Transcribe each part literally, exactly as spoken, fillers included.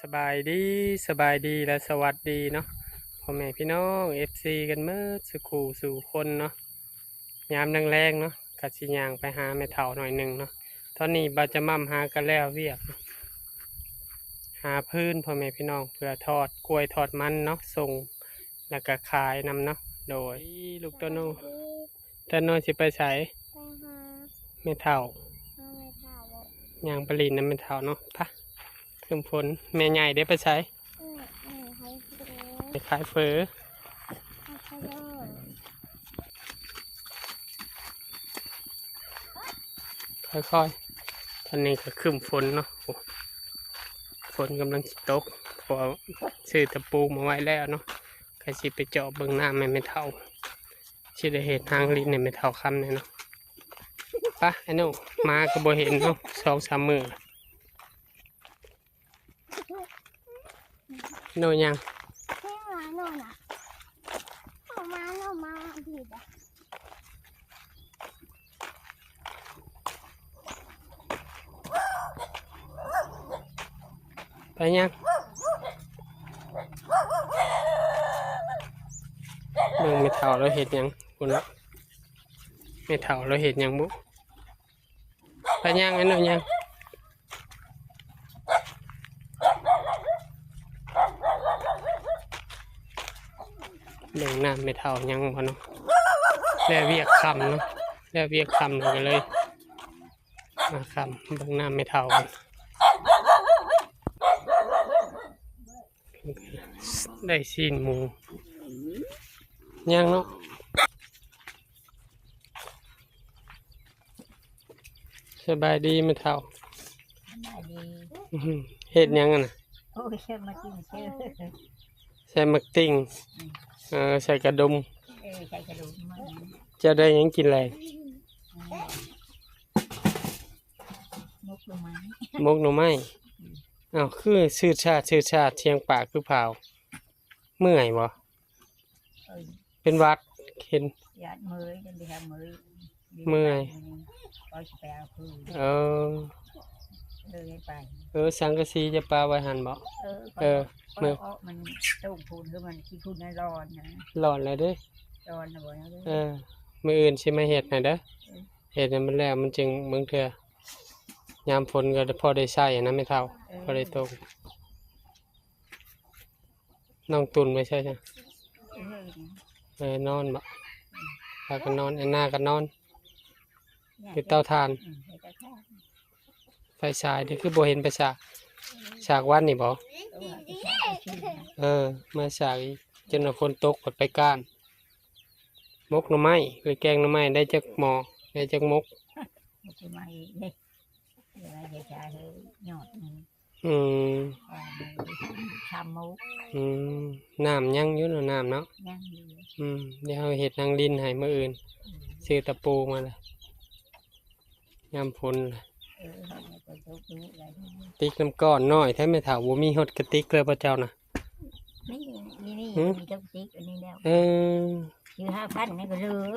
สบายดี สบายดีและสวัสดีเนาะ พ่อแม่พี่น้อง เอฟซี กันเมิดสู่คู่สู่คนเนาะ ยามแลงๆเนาะ กะสิย่างไปหาแม่เฒ่าหน่อยหนึ่งเนาะ ตอนนี้บ่าวจะม่ำหากันแล้วเวียกเนาะ หาฟืนพ่อแม่พี่น้อง เพื่อทอดกล้วยทอดมันเนาะ ส่ง แล้วกะขายนำเนาะ โดย ลูกโตโน่ โตโน่สิไปไส ไปหา แม่เฒ่า หาแม่เฒ่า ย่างไปหลิ้นนำแม่เฒ่าเนาะ ไป ครึ้มฝน แม่ใหญ่เด้ไปไส เออ เออ ขายเฟอ ไปขายเฟอ ขายเฟอ ค่อยๆ ตอนนี้ก็ครึ้มฝนเนาะ โอ้ ฝนกำลังสิตก เพราะว่าซื้อตะปูมาไว้แล้วเนาะ ก็สิไปเจาะเบิ่งน้ำให้แม่เฒ่า สิได้เฮ็ดทางหลิ้นให้แม่เฒ่าคำแหน่เนาะ ไป ไอ้หนู หมาก็บ่เห็นเนาะ สองสามมื้อ โน่ยัง ให้มาโน่นน่ะ เอามาโน่นมาผิดอ่ะ ไปยัง เบิ่งแม่เฒ่าลาวเฮ็ดหยังพุ้นเนาะ แม่เฒ่าลาวเฮ็ดหยังบุ ไปย่างอันนั้นย่าง เบิ่งน้ำแม่เฒ่ายังบ่เนาะ แล้วเวียกค่ำเนาะ แล้วเวียกค่ำแล้วก็เลย มาค่ำ เบิ่งน้ำแม่เฒ่ากัน ได้ซีนหมู ยังเนาะ สบายดีแม่เฒ่า สบายดี อื้อหือ เฮ็ดหยังอะน่ะ โอ้ย ใส่หมากติ่งเชื่อ ใส่หมากติ่ง อืม เออ ใส่กระดุม เออ ใส่กระดุมมัน เจ้าได้หยังกินแลง อืม มกหน่อไม้ มกหน่อไม้ อืม อ้าว คือซืดซาดซืดซาด เสียงปากคือผาว เมื่อยบ่ เออ เป็นหวัด เห็น หยาดเมื่อย จนไปหาเมื่อย เมื่อย ก็สิไปเอาคืน เออ เลยไป เออ สังกะสีจะปาไว้หั่นบ่ เออ เออ ก็ เมื่อ ก็มันตู้พูน คือมันขี้พูนนั่นร้อนนะ ร้อนแล้วเด้ ร้อนนะบ่นะ เออ มื้ออื่นสิมาเฮ็ดให้เด้อ เออ เฮ็ดให้มันแล้ว มันจึง บางเทื่อ ยามฝนก็พอได้ใช้นะแม่เฒ่า เออ พอได้ตก น้องตุ่นไปใช้จ้ะ เออ เออ นอนบ่ พากันนอน แอนนาก็นอน อยู่เตาถ่าน อืม อยู่เตาถ่าน ไฟฉายนี่คือบ่เห็นไปสาก สากวันนี่บ่ เออ ไปสากก็ขึ้นนะ เออ มาสากอีก จนว่าฝนตก ก็ไปก้าน มกหน่อไม้ หรือแกงหน่อไม้ ได้จักหม้อ ได้จักมก มกหน่อไม้เด้ เดี๋ยวว่าจะใช้ยอดหนึ่ง อืม อ่า ชามมก อืม น้ำยังอยู่เนาะ น้ำเนาะ ยังอยู่ อืม เดี๋ยวเฮาเฮ็ดทางหลิ้นให้มื้ออื่น อืม ซื้อตะปูมาเลย ยามฝนเลย เออ เอาไปตกนี้เลย ติ๊กน้ำก้อนน้อยแท้แม่เฒ่า บ่มีฮอดกระติกเลยบ่เจ้านะ นี่ นี่ นี่ หืม มีกระติกอันนี้แล้ว เออ ซื้อห้าพันนี่ก็เหลือ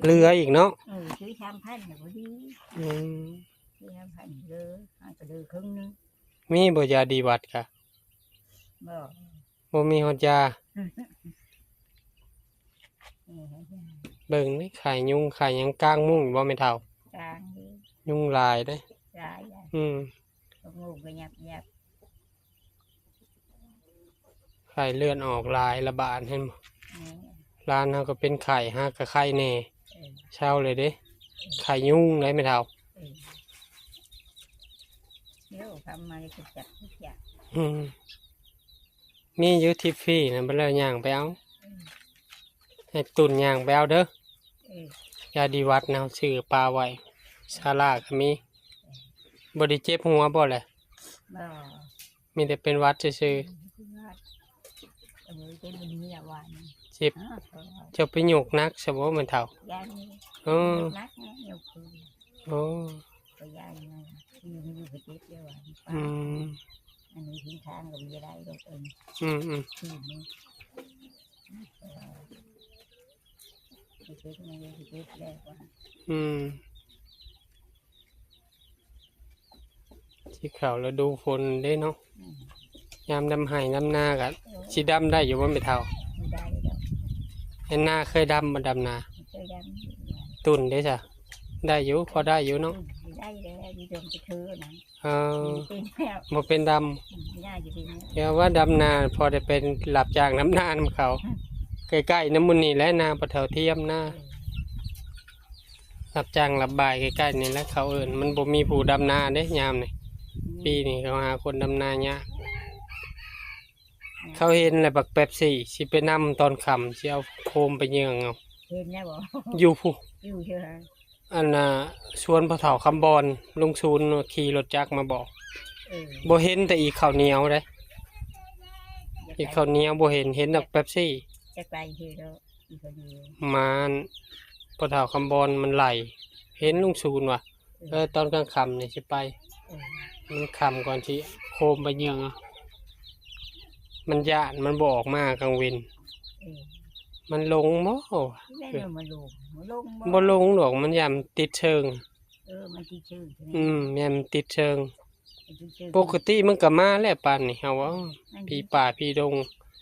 เหลืออีกเนาะ เออ ซื้อสามพันนี่ก็ดี อืม ซื้อสามพันเหลือ หาก็เหลือครึ่งหนึ่ง มีบ่ยาดีหวัดกะ บ่ บ่มีฮอดยา เออ เบิ่งนี่ ไข้ยุง ไข้หยัง กางมุ้งอยู่บ่แม่เฒ่า กางอยู่ ยุงหลายเด้ หลายอ่ะ อืม พวกงูก็ยับยับ ไข้เลือดออกหลาย ระบาด เห็นบ่ แม่ หลานเฮาก็เป็นไข้ หากะไข้แน่ เออ เซาเลยเด้ ไข้ยุงได้แม่เฒ่า เออ เดี๋ยวทำมาเลยจะจับทุกอย่าง อืม มีอยู่ทิฟฟี่นะ บ่แล้วย่างไปเอา อืม ให้ตุ่นย่างไปเอาเด้อ เออ ยาดีหวัดนะ ซื้อปาไว้ ซาร่าก็มี บ่ได้เจ็บหัวบ่แหละ บ่ มีแต่เป็นหวัดซื่อๆ เป็นหวัด เออ เจ็บมันมีอะหวาน เจ็บ อ้าว เจ้าไปหยุกหนักซะบ่แม่เฒ่า ย่านนี้ เออ หนักนะ หยุกคือ โอ้ ก็ย่านนะ อยู่ อยู่ไปเจ็บเยอะหวาน อืม อันนี้ทิ้งค้างก็มีได้ดอกเอิ้น อืม อืม อืม นี่ เออ ไปเจ็บนี่ ไปเจ็บแล้วว่ะ อืม สิ ที่เข้าฤดูฝนเด้เนาะ อืม ยามดำไฮ่ดำนาก็ เออ สิดำได้อยู่บ่แม่เฒ่า ได้ดอก แม่นนาเคยดำบ่ ดำนา เคยดำอยู่ ตุ่นเด้ซะ ได้อยู่ พอได้อยู่เนาะ อืม ได้แล้ว อยู่ดงกระเทือนะ เออ บ่เป็นแล้ว บ่เป็นดำ อืม ย่าอยู่ดีนะ เดี๋ยวว่าดำนาพอได้เป็นรับจ้างดำนานำเขา อืม ใกล้ๆนำหมู่นี่แหละ นาปะเฒ่าเทียมนา เออ รับจ้างรับบายใกล้ๆนี่แหละ เขาเอิ้น มันบ่มีผู้ดำนาเด้ยามนี่ อืม ปีนี้เขาหาคนดำนายาก อืม เขาเห็นแล้วบักเป๊ปซี่ สิไปนำตอนค่ำ สิเอาโคมไปเยื่องเอา เห็นแล้วบ่ อยู่พุ้น อยู่เทื่อ อันน่ะ สวนพ่อเฒ่าคำบอน ลุงศูนย์ขี่รถจักรมาบอก เออ บ่เห็นแต่อีกข้าวเหนียวเด้ อีกข้าวเหนียวบ่เห็น เห็นแต่เป๊ปซี่ จักไปคือแล้ว อีกข้าวเหนียว มาอัน พ่อเฒ่าคำบอนมันไล่ เห็นลุงศูนย์ว่ะ เออ เออ ตอนกลางค่ำนี่สิไป เออ มันค่ำก่อนสิโคมไปเยื่องเอา มันย้าน มันบ่ออกมากลางเว็น เออ มันหลงบ่ แม่นว่ามันหลง มันหลงบ่ บ่หลงดอก มันย้านติดเชิง เออ มันติดเชิงใช่ไหม อืม ย้านมันติดเชิง มันติดเชิง ปกติมันก็มาแล้วปานนี้ เฮาว่า มัน ผีป่าผีดง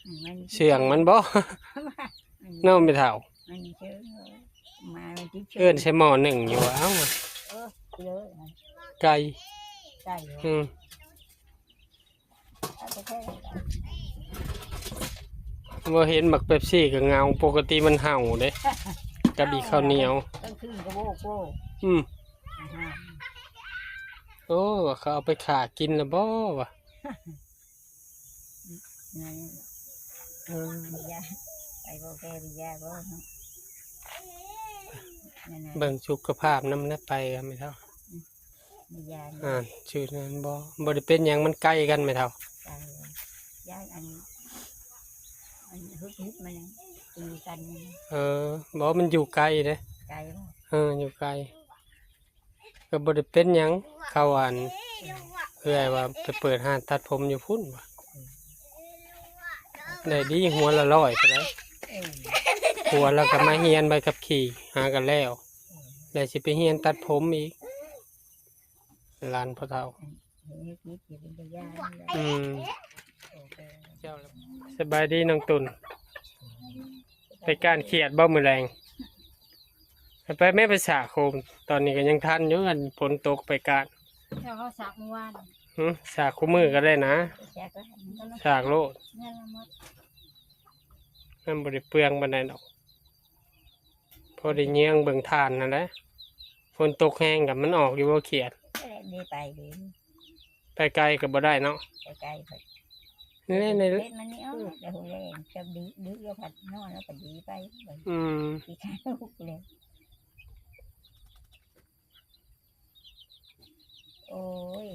อืม มัน เสียงมันบ่ มัน เนาะแม่เฒ่า มันเชิง มา มันติดเชิง เอิ้นใส่หม้อนึ่งอยู่ว่า เอ้า เออ เยอะนะ ไก่ ไก่เหรอ อืม เอาไปแค่นั้นแหละ บ่เห็นบักเป๊ปซี่ก็เหงา ปกติมันเห่าเด้ กับอีกข้าวเหนียว กลางคืนก็โวกโวก อืม อาหาร โอ้ ว่าเขาเอาไปฆ่ากินแล้วบ่วะ นั่น เออ มียา ไปบ่แก้มียาบ่เนาะ นั่นน่ะ เบิ่งสุขภาพนำนะ ไปกันแม่เฒ่า อืม มียา อ่า ชื่อนั้นบ่ บ่ได้เป็นหยัง มันใกล้กันแม่เฒ่า ไกล ย้ายอัน อันฮึกๆมายังตีกันนี่ เออ บ่ มันอยู่ไกลเด้ ไกลบ่ เออ อยู่ไกล ก็บ่ได้เป็นหยัง เขาอัน เอื้อยว่าไปเปิดร้านตัดผมอยู่พุ้นว่ะ อืม ได้ดีหัวละร้อยก็ได้ เออ หัวแล้วก็มาเรียนใบขับขี่ หากันแล้ว อืม แล้วสิไปเรียนตัดผมอีก หลานพ่อเฒ่า อืม เห็นเฮ็ดผิดสิเป็นตาย้านนั่นแหละ อืม โอเค เจ้าละ สบายดีน้องตุ่น ไปก้านเขียดบ่มื้อแลง ไปแม่ไปสระโคม ตอนนี้ก็ยังทันอยู่ อันฝนตกไปก้าน เจ้าเขาสระเมื่อวาน หึ สระคู่มื้อก็ได้นะ แจกแล้ว สระโลด เงินละหมด มันบ่ได้เปลืองปานใดดอก พอได้เยียงเบิ่งถ่านนั่นแหละ ฝนตกแฮงก็มันออกอยู่บ่เขียด เอ้ย ดีไปดี ไปไกลก็บ่ได้เนาะ ไปไกลก็ นี่ นี่ เฮ็ดมันนี่ เอ้า เดี๋ยวแรงจะดี ดีแล้วผัดนอนแล้วก็ดีไป อืม ขี้ข้านลุกเลย โอ้ย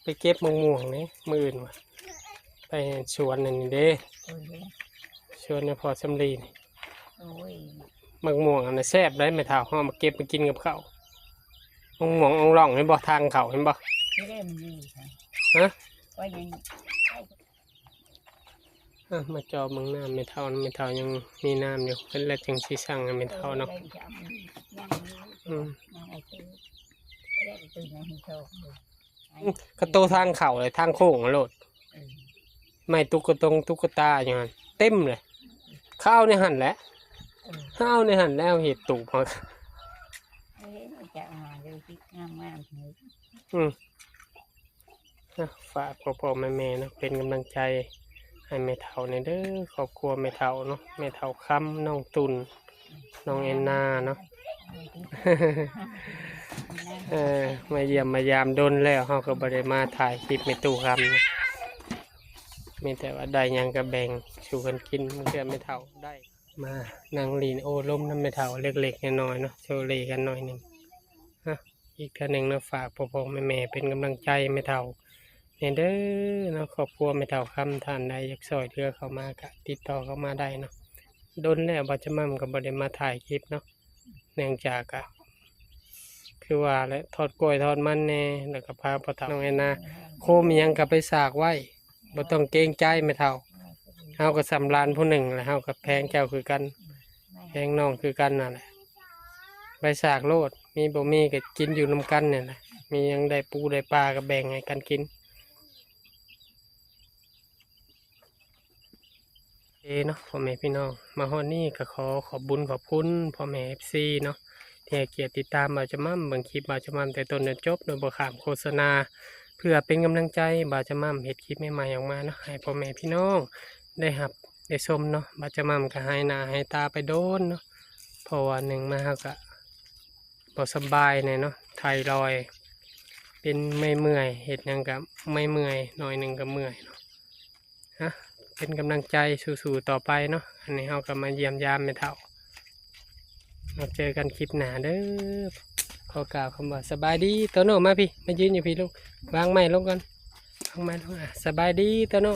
ไปเก็บมะม่วงนี่มื้ออื่นว่ะ ไปสวนนั่นนี่เด้ โอ้ย สวนนี่พ่อสำลีนี่ โอ้ย มะม่วงอันนั้นแซ่บได้แม่เฒ่า เฮามาเก็บมากินกับข้าว มะม่วงอ่องหล่องเห็นบ่ ทางเข้าเห็นบ่ ที่เล่มดีค่ะ ฮะ ว่ายัง อ่ะ มาจอบเบิ่งน้ำแม่เฒ่า แม่เฒ่ายังมีน้ำอยู่ เพิ่นแล้วจังสิสั่งให้แม่เฒ่าเนาะ เออ อืม ยังไอ้ตู้ เล่มตู้ยังให้โชคอยู่ กระโตทางเข้าเลย ทางโค้งอะโลด เออ ไม้ตุ๊กตงตุ๊กตาอยู่หั่น เต็มเลย ข้าวในหั่นแหละ เออ ข้าวในหั่นแล้วเฮ็ดตูบมา เอ้ย จะเอามาดูสิ งามๆ เลย อืม อ่ะ ฝากพ่อๆ แม่ๆ เนาะ เป็นกำลังใจให้แม่เฒ่าแหน่เด้อ ครอบครัวแม่เฒ่าเนาะ แม่เฒ่าคำ น้องตุ่น น้องแอนนาเนาะ เออ มาเยี่ยมมายามดนแล้ว เฮาก็บ่ได้มาถ่ายคลิปแม่ตู้คำนะ มีแต่ว่าได้หยังก็แบ่งสู่กันกิน เพื่อแม่เฒ่าได้ มานั่งหลิ้นโอ้ลมนำแม่เฒ่าเล็กๆ น้อยๆ เนาะ โซเลกันหน่อยหนึ่ง ฮะ อีกเทื่อหนึ่งเนาะ ฝากพ่อๆ แม่ๆ เป็นกำลังใจแม่เฒ่าแหน่เด้อเนาะ ครอบครัวแม่เฒ่าคำ ท่านใดอยากช่วยเหลือเข้ามาก็ติดต่อเข้ามาได้เนาะ ดนแล้วบ่าวจะม่ำก็บ่ได้มาถ่ายคลิปเนาะ เนื่องจากก็คือว่าแหละ ทอดกล้วยทอดมันแหน่ แล้วก็พาพ่อเฒ่าน้องแอนนา โคมอิหยังก็ไปสากไว้ บ่ต้องเกรงใจแม่เฒ่า เฮาก็ส่ำหลานผู้หนึ่งแหละ เฮาก็แพงเจ้าคือกัน แพงน้องคือกันนั่นแหละ ไปสากโลด มีบ่มีก็กินอยู่นำกันเนี่ยแหละ มีหยังได้ปูได้ปลาก็แบ่งให้กันกิน เอเนาะ พ่อแม่พี่น้อง มาฮอดนี้ก็ขอขอบบุญขอบคุณพ่อแม่ เอฟซี เนาะ ที่ให้เกียรติติดตามบ่าวจาม่ำ เบิ่งคลิปบ่าวจาม่ำแต่ต้นจนจบ โดยบ่ข้ามโฆษณา เพื่อเป็นกำลังใจบ่าวจาม่ำเฮ็ดคลิปใหม่ๆออกมาเนาะ ให้พ่อแม่พี่น้องได้รับได้ชมเนาะ บ่าวจาม่ำก็หายหน้าหายตาไปโดนเนาะ เพราะว่าหนึ่งมาเฮาก็บ่สบายแน่เนาะ ไทรอยด์ เป็นเมื่อยๆ เฮ็ดหยังก็เมื่อยๆ หน่อยหนึ่งก็เมื่อยเนาะ ฮะ เป็นกำลังใจสู้ๆต่อไปเนาะ อันนี้เฮาก็มาเยี่ยมยามแม่เฒ่า มาเจอกันคลิปหน้าเด้อ ขอกล่าวคำว่าสบายดี โตโน่มาพี่ มายืนอยู่พี่ลูก วางไม้ลงก่อน วางไม้ลง อ่ะ สบายดี โตโน่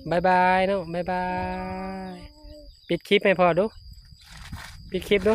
บายบายเนาะ บายบาย ปิดคลิปให้พ่อดู ปิดคลิปดู